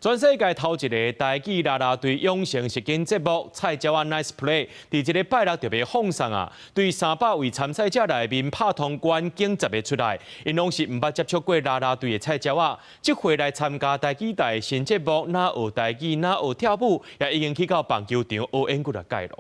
全世界頭一个台語啦啦隊養成實境節目《菜鳥仔 Nice Play》，佇這个拜六特別放送啊！對300位參賽者內面拍通關揀10个出來，𪜶攏是毋捌接觸過啦啦隊的菜鳥仔。這回來參加台語台的新節目，若學台語，若學跳舞，也已經去到棒球場學演幾若擺囉。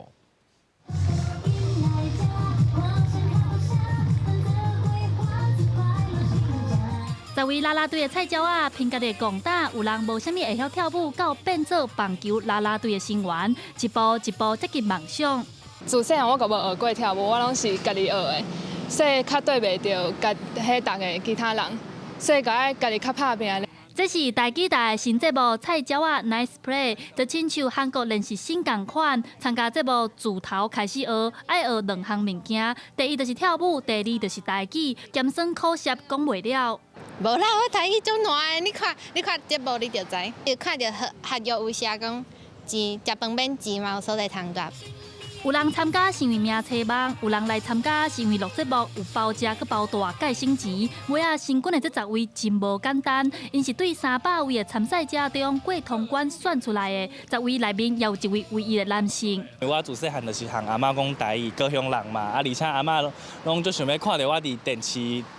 10位啦啦隊的菜鳥仔，憑家己戇膽，有人無啥物會曉跳舞，到變做棒球啦啦隊的成員，一步一步接近夢想。自細漢我閣無學過跳舞，我攏是家己學的，所以較對袂著佮彼逐个其他人，所以閣愛家己較拍拚。這是台語台新節目《菜鳥仔 Nice Play》，就親像韓國練習生仝款，參加節目自頭開始學，愛學兩項物件。第一就是跳舞，第二就是台語，鹹酸苦澀講袂了。無啦，我台語足爛的，你看，你看節目你就知。你看著合約有寫講錢，食飯免錢嘛，有所在通踮。有人參加是因為名冊網，有人來參加是因為錄節目有包食閣包蹛，蓋省錢。尾仔成軍的這十位真無簡單，𪜶是對300位的參賽者中過通關選出來的。十位內面也有一位唯一的男性。我自細漢就是和阿嬤講台語，高雄人嘛，啊，而且阿嬤攏足想欲看著我佇電視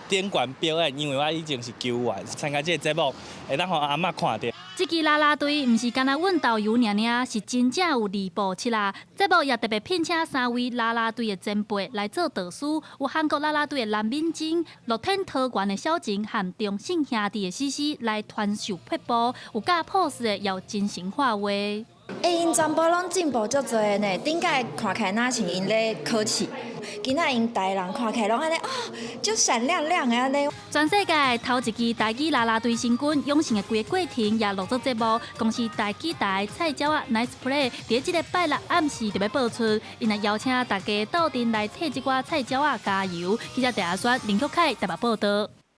頂懸表演，因為我以前是球員，參加這个節目會當予阿嬤看著。這支啦啦隊毋是干焦阮豆油爾爾，是真正有二步七啦。節目也特別聘請三位啦啦隊的前輩來做導師，有韓國啦啦隊的藍敏貞、樂天桃園的小晴和中信兄弟的詩詩來傳授撇步，有教 pose 的，也有真心話話。欸，𪜶全部攏進步足濟的呢，頂擺看起來若像𪜶咧考試，今仔𪜶大人看起來攏按呢哦，足閃亮亮的按呢。全世界頭一支台語啦啦隊新軍養成的規个過程也錄做節目，公視台語台菜鳥仔 Nice Play，佇這个拜六暗時就欲播出，𪜶也邀請大家鬥陣來替這寡菜鳥仔加油。記者鄭阿選、林菊凱台北報導。